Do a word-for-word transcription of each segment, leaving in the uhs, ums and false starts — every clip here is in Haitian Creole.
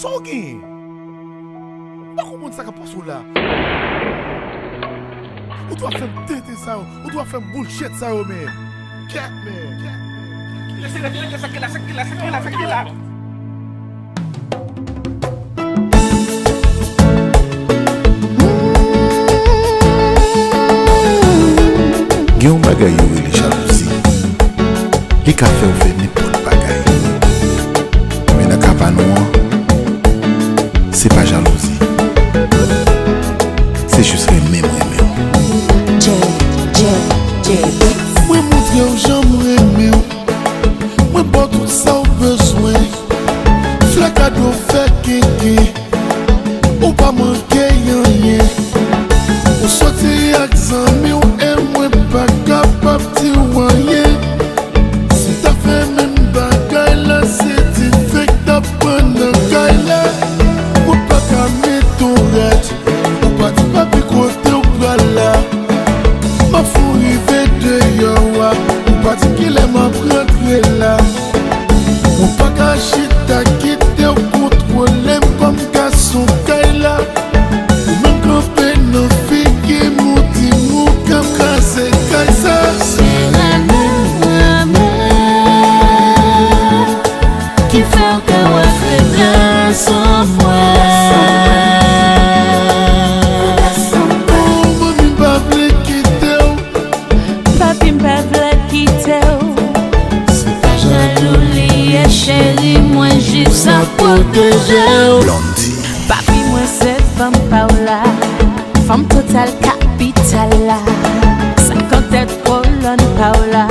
Sa w genyen? M pa konprann sa k ap pase w la. Ou t ap fè m tenten sa yo, ou t ap fè m bullshit sa yo, man. Kèt, man. Kèt, man. Kèt, man. Kèt, man. Kèt, man. Kèt, man. Kèt, man. Gen yon bagay yo rele jalouzi. Li ka fè w fè nenpòt bagay. Men nan ka pa nou an, se pa jalouzi. Se jis renmen m renmen w. J, J, J. Mwen montre w jan m renmen w. Mwen ba w tout sa w bezwen. Flè, kado, fè kenken. Ou pa manke anyen. Ou soti ak zanmi w e mwen pa kapab di w anyen. Si m ta fè menm bagay la, se dife k t ap pran nan kay la. Mwen pa ka met on rad. Ou pa di papi kote w pral la. M ap fou rive deyò a. Ou pa di kilè m ap rantre la. Ou pa ka chita kite w kontwole m kòm gason kay la. Ou menm kanpe nan figi m, ou di m ou k ap kraze kay sa. Se renmen, renmen ki fè w ka wè feblès an mwen. Oh, manmi m pa vle kite w. Papi m pa vle kite w. Se pa jalou li ye, cheri, mwen jis ap pwoteje w. Blondie. Papi mwen se fanm pa w la, fanm total kapital la, senkantèt kolòn pa w la,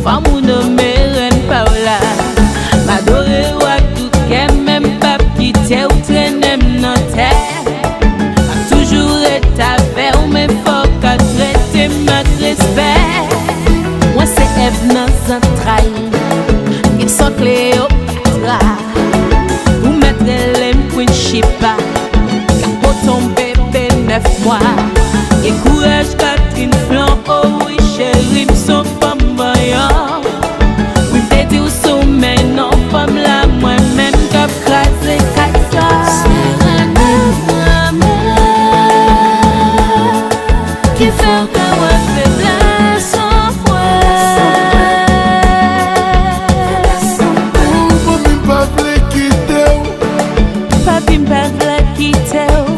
fanm ou nonmen rèn pa w la. M adore w ak tout kè, men m p ap kite w trennen m nan tè. M ap toujou ret avè w, men fò w ka trete m ak respè. Mwen se èv nan zantray, gen san Kleopatra. Ou mèt rele m Queen Chipa, ka pote yon bebe nèf mwa. Gen kouraj Catherine Flan, o wi cheri m se yon fanm vanyan. Wi, m te di w si w mennen yon fanm la, mwen menm k ap kraze kay sa. Se renmen, renmen ki fè w ka wè feblès an mwen. Ou, manmi m pa vle kite w. Papi m pa vle kite w.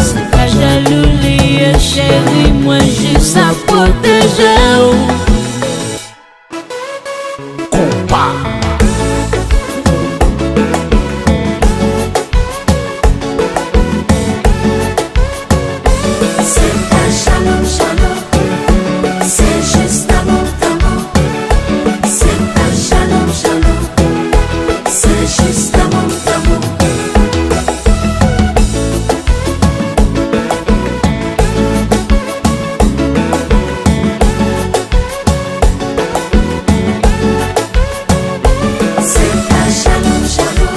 Se pa jalou li ye, cheri, mwen jis ap pwoteje w. Konpa. Se pa jalou, jalou. Se jis damou, damou. Se pa jalou, jalou. Se jis damou, damou. Se pa jalou, jalou.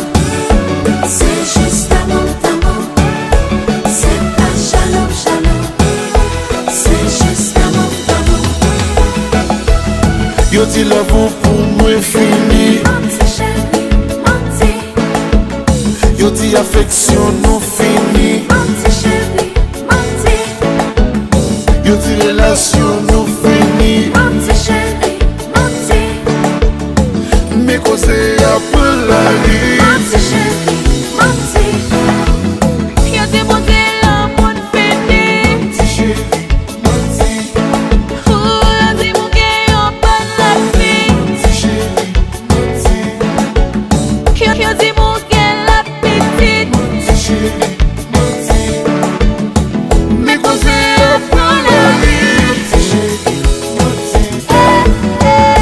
Se jis damou, damou. Se pa jalou, jalou. Se jis damou, damou. Yo di love ou pou mwen fini. Manti, cheri, manti. Yo di afeksyon nou fini. Manti, cheri, manti. Yo di relasyon nou fini. Manti, cheri, manti. Men koze a pran lari. Manti, cheri, manti. Yo di Bondye lanmou n fini. Manti, cheri, manti. Ou, yo di m ou gen yon bòn lavi. Manti, cheri, manti. Yo, yo di m ou gen lapitit. Manti, cheri, manti. Men koze a pran lari. Manti, cheri, manti. Eh, eh.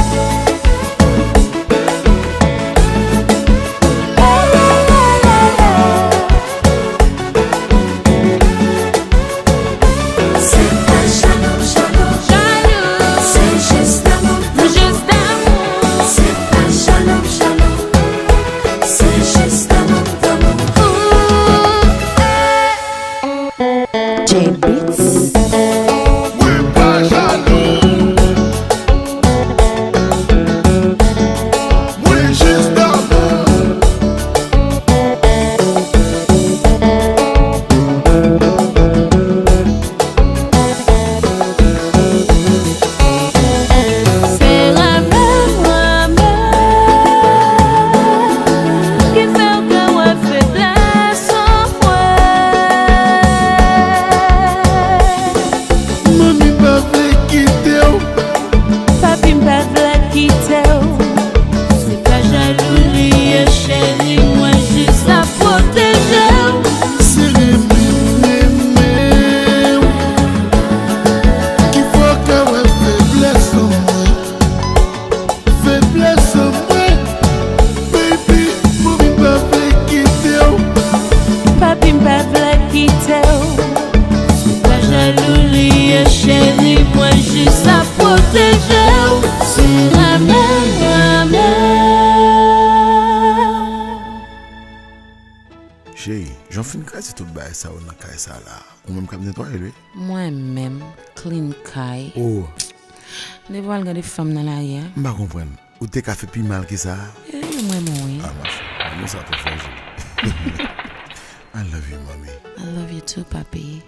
Oubliye cheri, mwen jis ap pwoteje w sou lanmè, lanmè. Cheri, jan w fin kraze tout bagay sa yo nan kay sa la, ou menm k ap netwaye l, wi. Mwen menm, clean kay. Oh. Devan al gade fanm nan lari a. M pa konprann. Ou te ka fè pi mal ke sa? Eh, mwen, mwen, wi. Ah, ma chère, mwen sa te frajil. I love you, mommy. I love you too, papi.